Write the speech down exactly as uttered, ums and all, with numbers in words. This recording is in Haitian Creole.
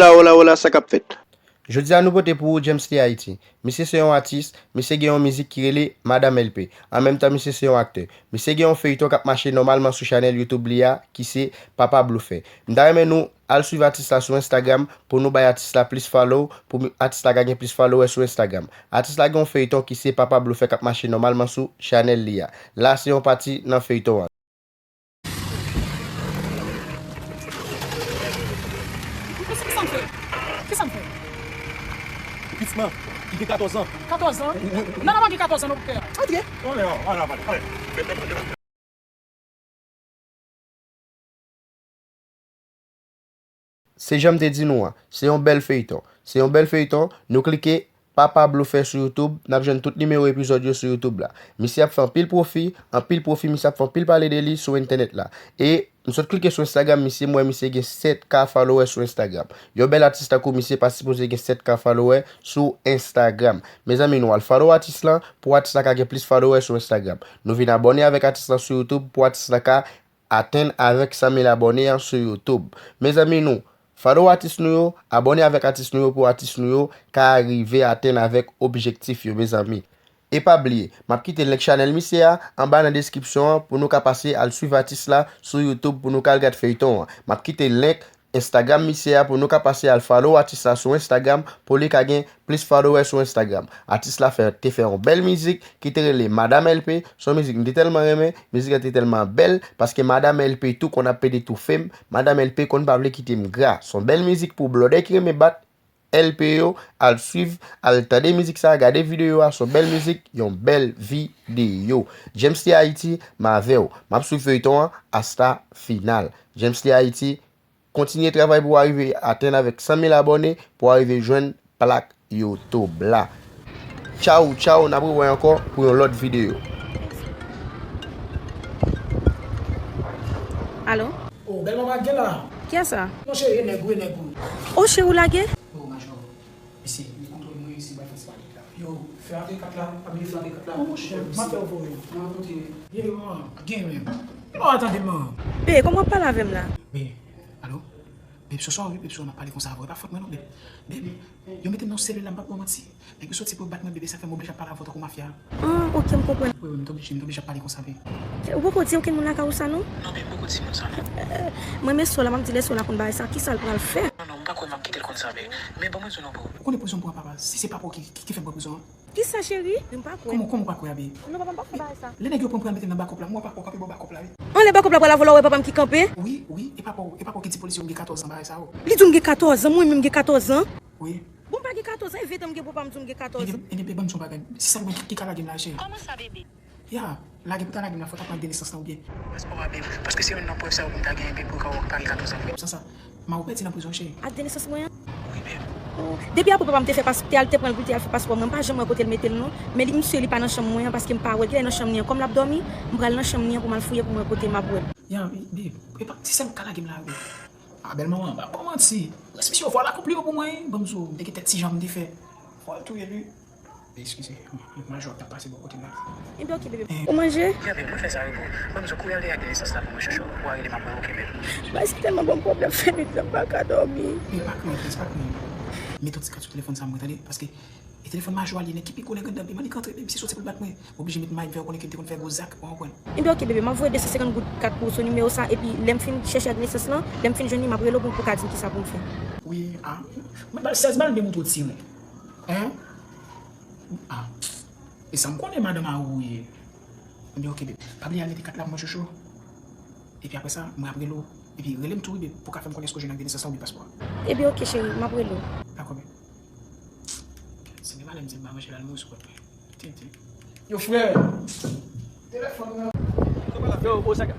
Hola, hola, hola, sa k ap fèt? Jodi a nou pote pou ou James T Haiti. Misye se yon atis, misye gen yon mizik ki rele Madam L P. An menm tan, misye se yon aktè. Misye gen yon feyton k ap mache nòmalman sou chanèl YouTube li a, ki se Papa Blofè. M ta renmen nou al swiv atis la sou Instagram pou nou bay atis la plis follow, pou mi- atis la ka gen plis follower sou Instagram. Atis la gen yon feyton ki se Papa Blofè k ap mache nòmalman sou chanèl li a. La se yon pati nan feyton an. Kisa m fè? Kisa m fè? Pitit mwen, li gen katòz an. Katòz an? Wi, wi. Nan, nan, gen katòz an, non, doktè. Antre. Antre, antre, antre. Se jan m te di nou an, se yon bèl feyton. Se yon bèl feyton, nou klike Papa Blofè sou YouTube, n ap jwenn tout nimewo epizòd yo sou YouTube la. Misye ap fè anpil pwofi, anpil pwofi, misye ap fè anpil pale de li sou entènèt la. E m sot klike sou Instagram misye, m wè misye gen sèt K follower sou Instagram. Yon bèl atis tankou misye pa sipoze gen sèt K follower sou Instagram. Mezanmi, nou al follow atis lan pou atis la ka gen plis follower sou Instagram. Nou vin abòne avèk atis lan sou YouTube pou atis lan ka atenn avèk san mil abòne an sou YouTube. Mezanmi nou, follow atis nou yo, abòne avèk atis nou yo pou atis nou yo ka rive atenn avèk objektif yo, mezanmi. E pa bliye, m ap kite link chanèl misye a anba nan deskripsyon an pou nou ka pase al swiv atis la sou YouTube pou nou ka al gad feyton an. M ap kite link Instagram misye a pou nou ka pase al follow atis la sou Instagram pou li ka gen plis follower sou Instagram. Atis la fè, te fè yon bèl mizik ki te rele Madam L P. Se yon mizik m te tèlman renmen, mizik la te tèlman bèl, paske Madam L P tou konn ap pede toufe m, Madam L P konn pa vle kite m gra. Se yon bèl mizik pou blòdè ki renmen bat L P yo, al swiv, al tande mizik sa, gade videyo a, se yon bèl mizik, yon bèl videyo. James T Haiti, m avè w. M ap swiv feyton an asta final. James T Haiti, kontinye travay pou w arive atenn avèk san mil abòne, pou w arive jwenn plak YouTube la. Tchaw, tchaw, n ap rewè ankò pou yon lòt videyo. Alo? Oh, bèl manman gen la. Kiyès sa? Non, cheri, e nèg ou, e nèg ou. Oh, cheri, ou lage? Oh, majò. Mesye, li kontwole mwen, se bal fè se pa nèg la. Yo, fè avè kat la, pa bliye fè avè kat la. Oh, monchè, m ap fè w voye. Mwen kote. Ye, manman, gen menm. Non, tande, manman. Be, kòman w ap pale avè m la? Be, alo? Babe, so sorry, babe, so n ap pale konsa avè w. E pa fòt mwen non, babe. Babe, yo mete m nan yon selil la, m p ap ba w manti. Nèg yo soti pou yo bat mwen, babe, sa fè m oblije ap pale avè w tankou mafya. Ah, ok, m konprann. Wi, wi, m t oblije, m t oblije ap pale konsa, babe. Ou poko di okenn moun lakay ou sa, non? Non, babe, m poko di moun sa, non. Mwen, men sou la, m ap di lè sou la konn bagay sa, kisa l pral fè? Non, non, m pa kwè m ap kite l konn sa, babe. Men ban mwen di w non, bro. Ou konnen prizon m pran papa, si se papa w ki, ki, ki fè m pran prizon an. Kisa, cheri? M pa kwè. Kòman, kòman w pa kwè a, babe? Non, papa m pa fè bagay sa. Lè nèg yo pran m pou yo al mete m nan bakòp la, m wè papa w kanpe bò bakòp la, wi. Anlè bakòp la, pou al la, w wè papa m ki kanpe? Wi, wi, e papa w, e papa w ki di polisye yo m gen katòz an, bagay sa yo. Li di w m gen katòz an, mwen menm m gen katòz an? Wi. Bon, m pa gen katòz an, e ven tan m gen pou papa m di w m gen katòz an. Ebyen, ebyen, ban m di w yon bagay. Se sa ki, ki ka lage m la, cheri. Kòman sa, bebe? Ya, lage pou ta lage m la, fò w ta pran ak de nesans lan, oubyen. Paspò a, babe, paske se youn nan prèv sa yo pou m ta genyen, babe, pou w ka wè w pa gen katòz an vre. San sa, ma ou pèdi nan prizon, cheri. Ak de nesans mwen an? Wi, babe. Oh, depi apre papa m te fè pas-, te al, te pran l pou l te al fè paspò mwen, m pa janm wè kote l mete l non. Men li, misye, li pa nan chanm mwen an paske m pa wè l. Kilè nan chanm li an? Kòm l ap dòmi, m pral nan chanm li an pou m al fouye pou m wè kote m ap wè l. Ya, babe, e pa, se sèl ou ka lage m la, babe. Ah, bèl manman, m pa ba w manti. Rès misye yo fò al akonpli yo pou mwen, wi. Ban m di w, m te gen tèt ti jan m te fè. Fò al touye l, wi. Eskize, majò ap pase bò kote m la. Ebyen, ok, bebe. Ou manje? Ya, bebe, mwen fè sa, wi, bro. Ban m di w, kouri al dèyè ak de nesans la pou mwen, chouchou. Ou a rele m apre, ok, bebe. Bay sa tèlman ban m pwoblèm, fè nwit la, m pa ka dòmi. Bebe, pa kriye, plis, pa kriye. Mete yon ti kat sou telefòn sa, mwen, tande, paske e telefòn majò a li ye, nèg ki pi gwo, nèg anndan, bebe, annik antre, bebe, misye soti pou l bat mwen. Oblije met may vè, ou konnen ke m te konn fè gwo zak, ou konprann? Ebyen, ok, bebe, m ap voye de san senkant goud kat pou ou sou nimewo sa, epi lè m fin chèche ak nesans lan, lè m fin jwenn li, m ap rele w pou, pou w ka di m kisa pou m fè. Wi, a, mwen ba l sèz bal, m te montre w tire. Hein? A, e sa m konnen madanm a ou ye. Ebyen, ok, bebe, pa bliye al mete kat la pou mwen, chouchou. Epi apre sa, mwen ap rele w. Epi rele m tou, wi, bebe, pou w ka fè m konnen èske w jwenn ak de nesans lan oubyen paspò a. Ebyen, ok, cheri, m ap rele w. Dakò, bebe. Sinema lè m di m pa manje la, l mouri sou kont mwen. Tenten. Yo, frè! Telefòn nan. Yo, o, sa,